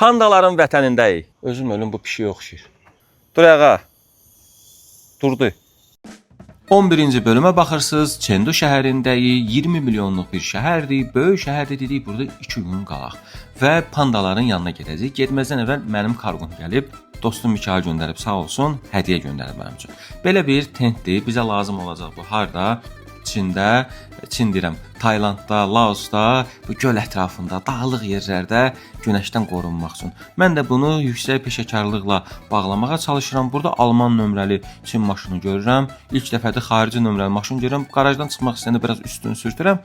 Pandaların vətənindəyik. Özüm ölüm bu pişiyə oxşayır. Dur ayağa. Durdu. 11-ci bölümə baxırsınız. Çendu şəhərindəyik. 20 milyonluq bir şəhərdir. Böyük şəhərdir dedik, burada 2 gün qalaq. Və pandaların yanına gedəcəyik. Getməzdən əvvəl mənim karqom gəlib. Dostum Mikail göndərib, sağ olsun, hədiyyə göndərib mənim üçün. Belə bir tentdir. Bizə lazım olacaq bu harda? Çində, Çin deyirəm, Taylandda, Laosda, bu göl ətrafında, dağlıq yerlərdə günəşdən qorunmaq üçün. Mən də bunu yüksək peşəkarlıqla bağlamağa çalışıram. Burada alman nömrəli Çin maşını görürəm. İlk dəfədir xarici nömrəli maşın görürəm. Qarajdan çıxmaq istəyəndə biraz üstünü sürtürəm.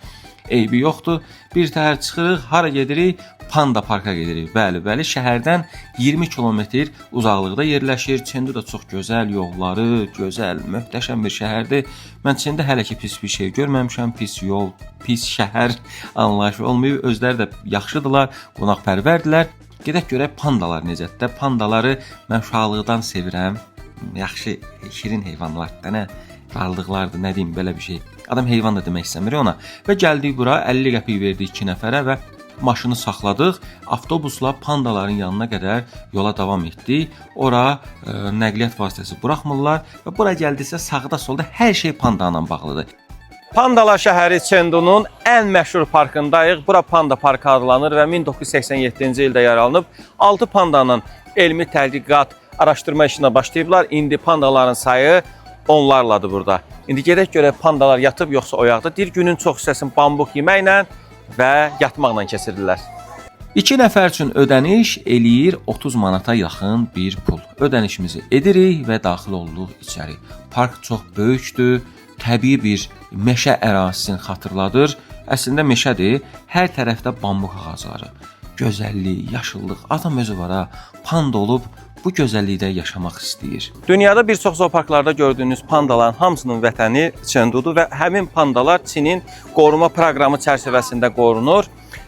Eybi yoxdur. Bir təhər çıxırıq, hara gedirik? Panda parka gedirik. Bəli, bəli, şəhərdən 20 kilometr uzaqlıqda yerləşir. Çendu da çox gözəl yolları, gözəl, möhtəşəm bir şəhərdir. Mən Çində hələ ki pis bir şey görməmişəm. Pis yol, pis şəhər anlayışı olmayıb. Özləri də yaxşıdırlar, qonaqpərvərdirlər. Gedək görək pandalar necədir də. Pandaları mən uşaqlıqdan sevirəm. Yaxşı, şirin heyvanlardır da, nə? Varlıqlardır, nə deyim, belə bir şey. Adam heyvan da demək istəmir ona. Və gəldik bura, 50 qəpik verdik 2 nəfərə və maşını saxladıq. Avtobusla pandaların yanına qədər yola davam etdik. Ora nəqliyyat vasitəsi buraxmırlar və bura gəldiksə sağda solda hər şey panda ilə bağlıdır. Pandalar şəhəri Çendunun ən məşhur parkındayıq. Bura Panda Parkı adlanır və 1987-ci ildə yaranıb. 6 pandanın elmi tədqiqat, araşdırma işinə başlayıblar. İndi pandaların sayı onlarladır burada. İndi gedək görək pandalar yatıb yoxsa oyaqda. Deyir günün çox hissəsini bambuk yeməklə və yatmaqla keçirirlər. İki nəfər üçün ödəniş eləyir 30 manata yaxın bir pul. Ödənişimizi edirik və daxil olduq içəri. Park çox böyükdür, təbii bir meşə ərazisini xatırladır. Əslində meşədir. Hər tərəfdə bambuk ağacları. Gözəllik, yaşıllıq, adam özü var ha, panda olub bu gözəllikdə yaşamaq istəyir. Dünyada bir çox zooparklarda gördüyünüz pandaların hamısının vətəni Çendudur və həmin pandalar Çinin qoruma proqramı çərçivəsində qorunur.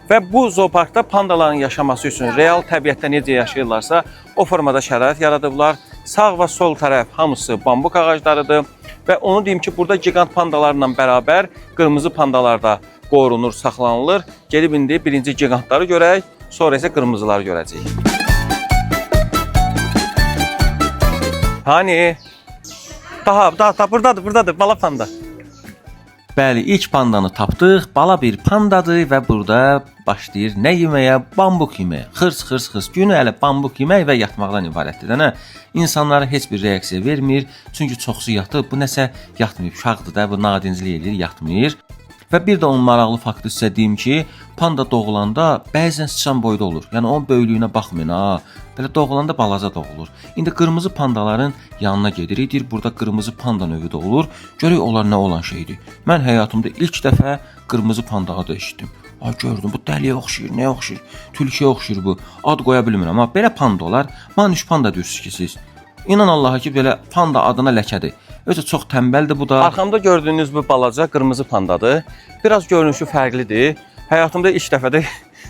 Və bu zooparkda pandaların yaşaması üçün real təbiətdə necə yaşayırlarsa, o formada şərait yaradıblar. Sağ və sol tərəf hamısı bambuk ağaclarıdır və onu deyim ki, burada giqant pandalarla bərabər qırmızı pandalar da qorunur, saxlanılır. Gedib indi birinci giqantları görək, sonra isə qırmızıları görəcəyik. Hani? Daha buradadır, buradadır, bala panda. Bəli, ilk pandanı tapdıq. Bala bir pandadır və burada başlayır nə yeməyə? Bambuk yeməyə. Xırs, xırs, xırs. Günü hələ bambuk yemək və yatmaqdan ibarətdir də, nə? İnsanlara heç bir reaksiya vermir. Çünki çoxsu yatıb. Bu nəsə yatmayıb, uşaqdır da, bu nadinclik eləyir, yatmır. Və bir də onun maraqlı faktı sizə deyim ki, panda doğulanda bəzən sıçan boyda olur. Yəni onun böyüklüyünə baxmayın ha. Belə doğulanda balaca doğulur. İndi qırmızı pandaların yanına gedirik. Deyir burada qırmızı panda növü də olur. Görək onlar nə olan şeydir. Mən həyatımda ilk dəfə qırmızı panda adı eşitdim. Ay gördüm bu dəliyə oxşayır, nəyə oxşayır? Tülküyə oxşayır bu. Ad qoya bilmirəm ha. Belə panda olar. Manuş panda deyirsiniz ki siz. İnan Allaha ki belə panda adına ləkədir. Özü çox tənbəldir bu da. Arxamda gördüyünüz bu balaca qırmızı pandadır. Biraz görünüşü fərqlidir. Həyatımda ilk dəfədir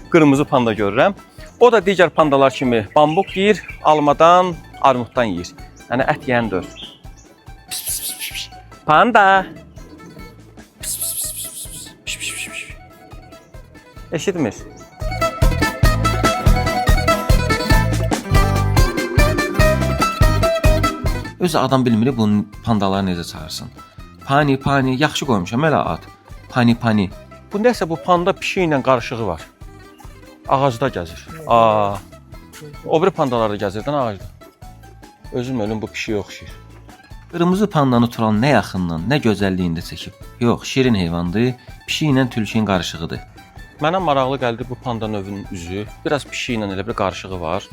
qırmızı panda görürəm. O da digər pandalar kimi bambuk yeyir, almadan, armuddan yeyir. Yəni ət yeyən deyil. Pis, pis, pis, pis, pis. Panda. Pis, pis, pis, pis, pis, pis, pis, pis, pis. Eşitmir. Özü adam bilmir bunun pandaları necə çağırsın. Pani, pani, yaxşı qoymuşam elə ad. Pani, pani. Bu nəsə bu panda pişiyi ilə qarışığı var. Ağacda gəzir. Aa. O biri pandalar da gəzir də ağacda. Özüm ölüm bu pişiyə oxşayır. Qırmızı pandanı Tural nə yaxından, nə gözəlliyində çəkib. Yox, şirin heyvandır. Pişiyi ilə tülkünün qarışığıdır. Mənə maraqlı gəldi bu panda növünün üzü. Biraz pişiyi ilə elə bir qarışığı var.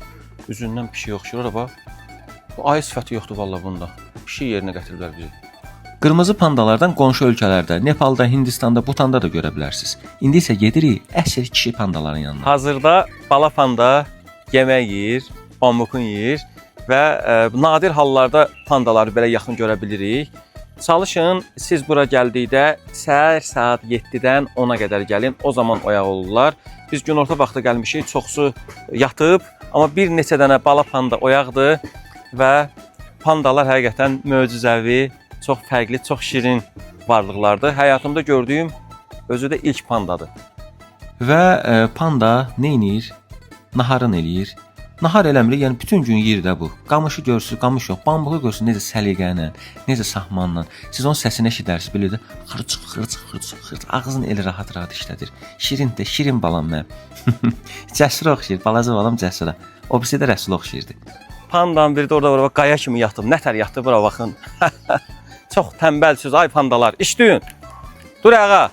Üzündən pişiyə oxşayır ora bax. Bu ayı sifəti yoxdur valla bunda. Pişik yerinə gətiriblər bizi. Qırmızı pandalardan qonşu ölkələrdə, Nepalda, Hindistanda, Butanda da görə bilərsiniz. İndi isə gedirik əsl kişi pandaların yanına. Hazırda bala panda yemək yeyir, bambukun yeyir və nadir hallarda pandaları belə yaxın görə bilirik. Çalışın siz bura gəldikdə səhər saat 7-dən 10-a qədər gəlin. O zaman oyaq olurlar. Biz günorta vaxtı gəlmişik, çoxsu yatıb, amma bir neçə dənə bala panda oyaqdır və pandalar həqiqətən möcüzəvi, çox fərqli, çox şirin varlıqlardır. Həyatımda gördüyüm özü də ilk pandadır. Və panda nə edir? Naharın eləyir. Nahar eləmirik, yəni bütün gün yeyir də bu. Qamışı görsün, qamış yox, bambuğu görsün necə səliqə ilə, necə sahmanla. Siz onun səsini eşidərsiniz, belə də xırç xırç xırç xırç ağzını elə rahat-rahat işlədir. Şirin də, şirin balam mənim. Cəsur oxşayır, balaca balam Cəsura. O birisi də Rəsula oxşayırdı. Pandan biri də orada bura bax, qaya kimi yatıb. Nətər yatdı bura baxın. Çox tənbəlsiz ay pandalar. İşləyin. Dur ağa.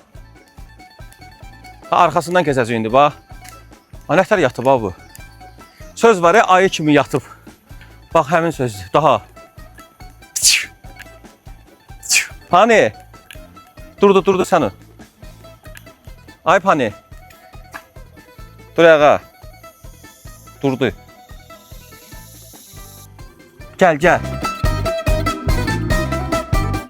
Ha, arxasından keçəcək indi bax. Ha, nətər yatıb ha bu. Söz var ya ayı kimi yatıb. Bax həmin sözdür. Daha. Pani. Durdu, durdu səni. Ay Pani. Dur ağa. Durdu. Gəl, gəl.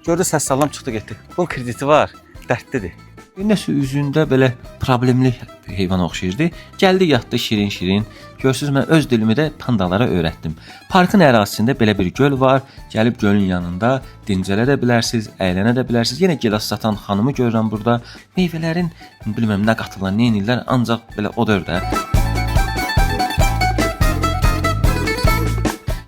Gördü səs salam çıxdı getdi. Bunun krediti var, dərdlidir. Nəsə üzündə belə problemli heyvana oxşayırdı. Gəldi yatdı şirin-şirin. Görsüz mən öz dilimi də pandalara öyrətdim. Parkın ərazisində belə bir göl var. Gəlib gölün yanında dincələ də bilərsiniz, əylənə də bilərsiniz. Yenə gilas satan xanımı görürəm burada. Meyvələrin bilmirəm nə qatırlar, nə edirlər, ancaq belə odur da.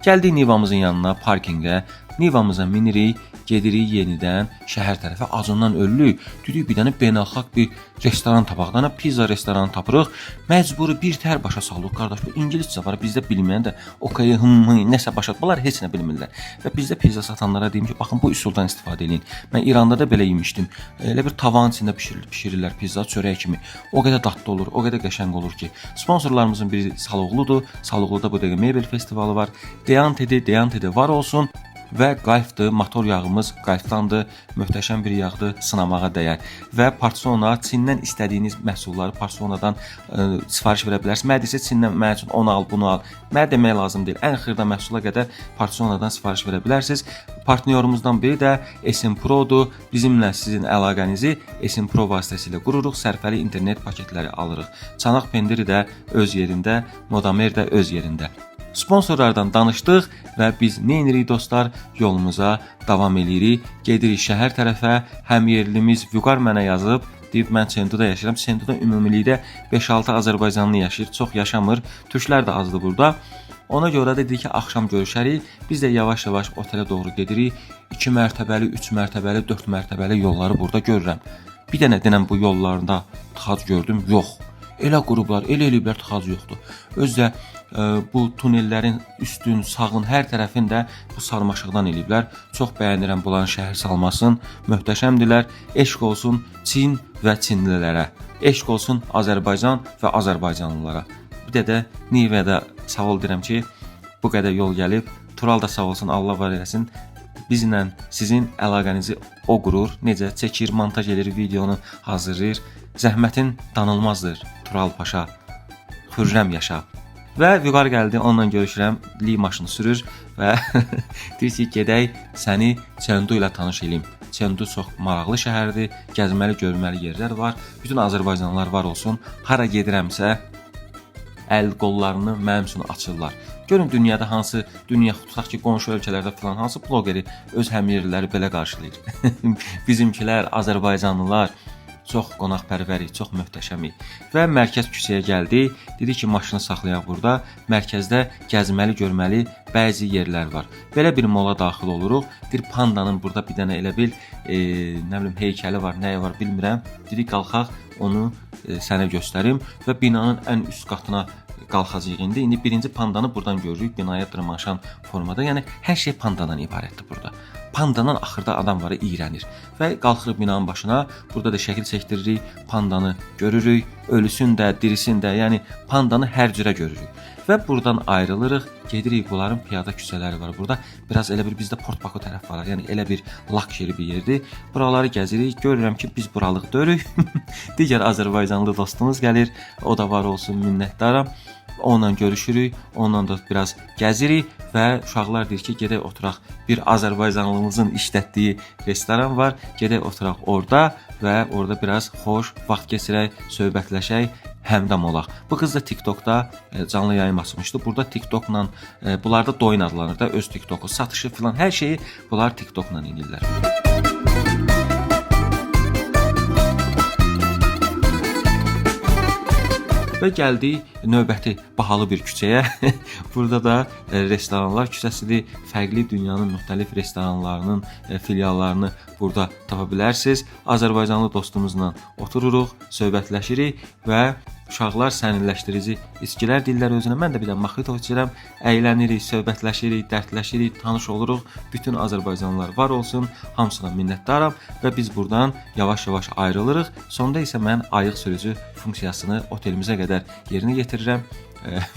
Gəldik Nivamızın yanına, parkinqə. Nivamıza minirik, gedirik yenidən şəhər tərəfə. Acından ölürük. Dedik bir dənə beynəlxalq bir restoran tapaq. Dana pizza restoranı tapırıq. Məcburi bir tər başa salırıq qardaş. Bu ingiliscə var. Bizdə bilməyən də okay, hım, hım, nəsə başa bunlar heç nə bilmirlər. Və bizdə pizza satanlara deyim ki, baxın bu üsuldan istifadə eləyin. Mən İranda da belə yemişdim. Elə bir tavanın içində bişirirlər pizza çörək kimi. O qədər dadlı olur, o qədər qəşəng olur ki. Sponsorlarımızın biri Saloğludur. Saloğluda bu dəqiqə mebel festivalı var. Deantedi, Deantedi var olsun və Qalfdır, motor yağımız Qalfdandır, möhtəşəm bir yağdır, sınamağa dəyər. Və Partsona Çindən istədiyiniz məhsulları Partsonadan sifariş verə bilərsiniz. Mənə desə Çindən mənim üçün onu al, bunu al. Mənə demək lazım deyil. Ən xırda məhsula qədər Partsonadan sifariş verə bilərsiniz. Partnyorumuzdan biri də SM Pro-dur. Bizimlə sizin əlaqənizi SM Pro vasitəsilə qururuq. Sərfəli internet paketləri alırıq. Çanaq pendiri də öz yerində, Modamer də öz yerində. Sponsorlardan danışdıq və biz nə edirik dostlar? Yolumuza davam eləyirik. Gedirik şəhər tərəfə. Həm yerlimiz Vüqar mənə yazıb, deyib mən Çenduda yaşayıram. Çenduda ümumilikdə 5-6 Azərbaycanlı yaşayır, çox yaşamır. Türklər də azdır burada. Ona görə də dedi ki, axşam görüşərik. Biz də yavaş-yavaş otelə doğru gedirik. 2 mərtəbəli, 3 mərtəbəli, 4 mərtəbəli yolları burada görürəm. Bir dənə denən bu yollarında tıxac gördüm, yox. Elə qurublar, elə eləyiblər, tıxac yoxdur. Özdə bu tunellərin üstün, sağın, hər tərəfini də bu sarmaşıqdan eləyiblər. Çox bəyənirəm bunların şəhər salmasını. Möhtəşəmdirlər. Eşq olsun Çin və Çinlilərə. Eşq olsun Azərbaycan və Azərbaycanlılara. Bir də Nivədə sağ ol deyirəm ki, bu qədər yol gəlib. Tural da sağ olsun, Allah var eləsin. Bizlə sizin əlaqənizi o qurur, necə çəkir, montaj edir, videonu hazırlayır. Zəhmətin danılmazdır Tural Paşa. Xürrəm yaşa. Və Vüqar gəldi, onunla görüşürəm. Li maşını sürür və deyir ki, gedək səni Çəndu ilə tanış eləyim. Çəndu çox maraqlı şəhərdir, gəzməli, görməli yerlər var. Bütün Azərbaycanlılar var olsun. Hara gedirəmsə əl qollarını mənim üçün açırlar. Görün dünyada hansı, dünya tutaq ki, qonşu ölkələrdə filan hansı bloqeri öz həmyerliləri belə qarşılayır. Bizimkilər, Azərbaycanlılar çox qonaqpərvərik, çox möhtəşəmik. Və mərkəz küçəyə gəldik. Dedi ki, maşını saxlayaq burada. Mərkəzdə gəzməli, görməli bəzi yerlər var. Belə bir mola daxil oluruq. Bir pandanın burada bir dənə elə bil, nə bilim heykəli var, nəyi var bilmirəm. Dedik qalxaq onu sənə göstərim və binanın ən üst qatına qalxacağıq indi. İndi birinci pandanı buradan görürük, binaya dırmaşan formada. Yəni hər şey pandadan ibarətdir burada. Pandanın axırda adam var, iyrənir. Və qalxırıq binanın başına. Burada da şəkil çəkdiririk, pandanı görürük, ölüsün də, dirisin də, yəni pandanı hər cürə görürük. Və buradan ayrılırıq, gedirik bunların piyada küçələri var burada. Biraz elə bir bizdə Port Baku tərəf var. Yəni elə bir luxury bir yerdir. Buraları gəzirik, görürəm ki, biz buralıq deyilük. Digər Azərbaycanlı dostumuz gəlir. O da var olsun, minnətdaram. Onunla görüşürük, onunla da biraz gəzirik və uşaqlar deyir ki, gedək oturaq bir Azərbaycanlımızın işlətdiyi restoran var. Gedək oturaq orada və orada biraz xoş vaxt keçirək, söhbətləşək, həmdam olaq. Bu qız da TikTokda canlı yayım açmışdı. Burada TikTokla bunlarda Doin adlanır da öz TikToku, satışı filan hər şeyi bunlar TikTokla edirlər. Və gəldik növbəti bahalı bir küçəyə. Burada da restoranlar küçəsidir. Fərqli dünyanın müxtəlif restoranlarının filiallarını burada tapa bilərsiniz. Azərbaycanlı dostumuzla otururuq, söhbətləşirik və uşaqlar sərinləşdirici içkilər deyirlər özünə. Mən də bir dənə mojito içirəm. Əylənirik, söhbətləşirik, dərdləşirik, tanış oluruq. Bütün Azərbaycanlılar var olsun. Hamısına minnətdaram və biz buradan yavaş-yavaş ayrılırıq. Sonda isə mən ayıq sürücü funksiyasını otelimizə qədər yerinə yetirirəm.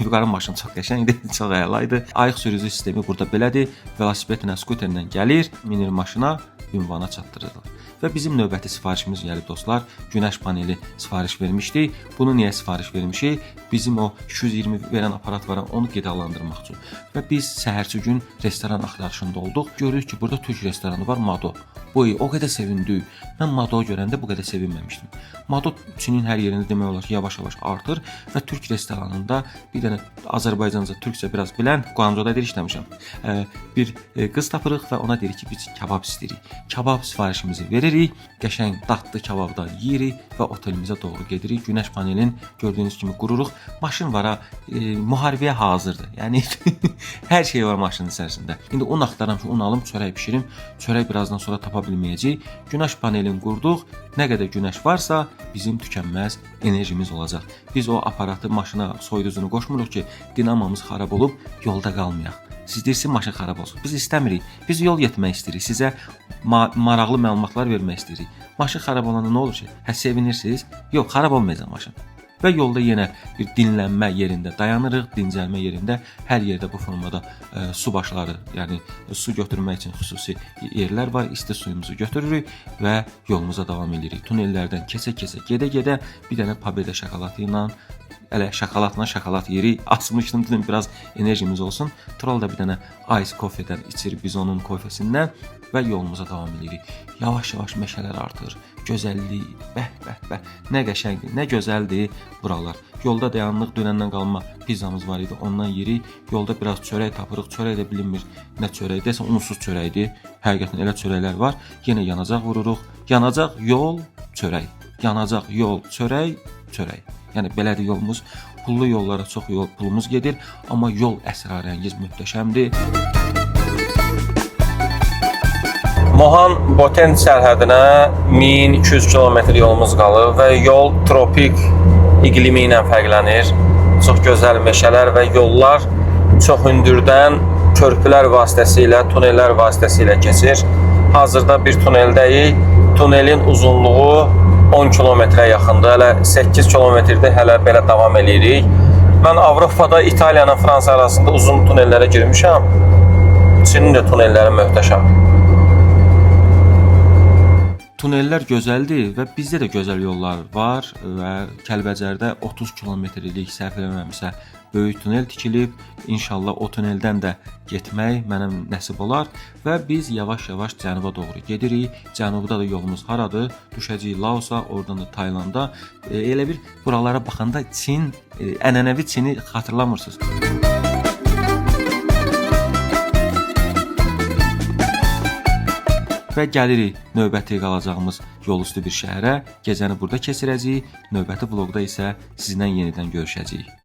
Vüqarın maşını çox qəşəngdir, çox əla idi. Ayıq sürücü sistemi burada belədir. Velosipedlə, skuterlə gəlir, minir maşına, ünvana çatdırırlar. Və bizim növbəti sifarişimiz gəlib dostlar. Günəş paneli sifariş vermişdik. Bunu niyə sifariş vermişik? Bizim o 220 verən aparat var, onu qidalandırmaq üçün. Və biz səhərsi gün restoran axtarışında olduq. Görürük ki, burada türk restoranı var, Mado. Boy, o qədər sevindik. Mən Mado görəndə bu qədər sevinməmişdim. Mado Çinin hər yerində demək olar ki, yavaş-yavaş artır və türk restoranında bir dənə Azərbaycanca, türkcə biraz bilən, Guangzhouda işləmişəm. Bir qız tapırıq və ona deyirik ki, biz kabab istəyirik. Kabab sifarişimizi veririk, qəşəng dadlı kababdan yeyirik və otelimizə doğru gedirik. Günəş panelin gördüyünüz kimi qururuq. Maşın var ha, müharibəyə hazırdır. Yəni hər şey var maşının içərisində. İndi un axtaram ki, un alım, çörək bişirim. Çörək birazdan sonra tapa bilməyəcəyik. Günəş panelini qurduq. Nə qədər günəş varsa, bizim tükənməz enerjimiz olacaq. Biz o aparatı maşına soyuducunu qoşmuruq ki, dinamamız xarab olub yolda qalmayaq. Siz deyirsiniz maşın xarab olsun. Biz istəmirik. Biz yol getmək istəyirik. Sizə maraqlı məlumatlar vermək istəyirik. Maşın xarab olanda nə olur ki? Hə sevinirsiniz? Yox, xarab olmayacaq maşın. Və yolda yenə bir dinlənmə yerində dayanırıq, dincəlmə yerində hər yerdə bu formada su başları, yəni su götürmək üçün xüsusi yerlər var. İsti suyumuzu götürürük və yolumuza davam edirik. Tunellərdən keçə-keçə, gedə-gedə bir dənə Pobeda şokoladı ilə elə şokoladla şokolad yerik. Asmışdım, dedim biraz enerjimiz olsun. Tural da bir dənə ice kofedən içir biz onun kofesindən və yolumuza davam edirik. Yavaş-yavaş meşələr artır. Gözəllik, bəh bəh bəh. Nə qəşəngdir, nə gözəldir buralar. Yolda dayanlıq dünəndən qalma pizzamız var idi, ondan yerik. Yolda biraz çörək tapırıq. Çörək də bilinmir nə çörək. Desən unsuz çörəkdir. Həqiqətən elə çörəklər var. Yenə yanacaq vururuq. Yanacaq, yol, çörək. Yanacaq, yol, çörək, çörək. Yəni belədir yolumuz. Pullu yollara çox yol pulumuz gedir, amma yol əsrarəngiz, möhtəşəmdir. Mohan Boten sərhədinə 1200 kilometr yolumuz qalır və yol tropik iqlimi ilə fərqlənir. Çox gözəl meşələr və yollar çox hündürdən körpülər vasitəsilə, tunellər vasitəsilə keçir. Hazırda bir tuneldəyik. Tunelin uzunluğu 10 kilometrə yaxındır. Hələ 8 kilometrdə hələ belə davam eləyirik. Mən Avropada İtaliya ilə Fransa arasında uzun tunellərə girmişəm. Çinin də tunelləri möhtəşəm. Tunellər gözəldir və bizdə də gözəl yollar var və Kəlbəcərdə 30 kilometrlik səhv eləmirəmsə böyük tunel tikilib. İnşallah o tuneldən də getmək mənə nəsib olar və biz yavaş-yavaş cənuba doğru gedirik. Cənubda da yolumuz haradır? Düşəcəyik Laosa, oradan da Taylanda. Elə bir buralara baxanda Çin, ənənəvi Çini xatırlamırsınız. Və gəlirik növbəti qalacağımız yolüstü bir şəhərə. Gecəni burada keçirəcəyik. Növbəti vloqda isə sizinlə yenidən görüşəcəyik.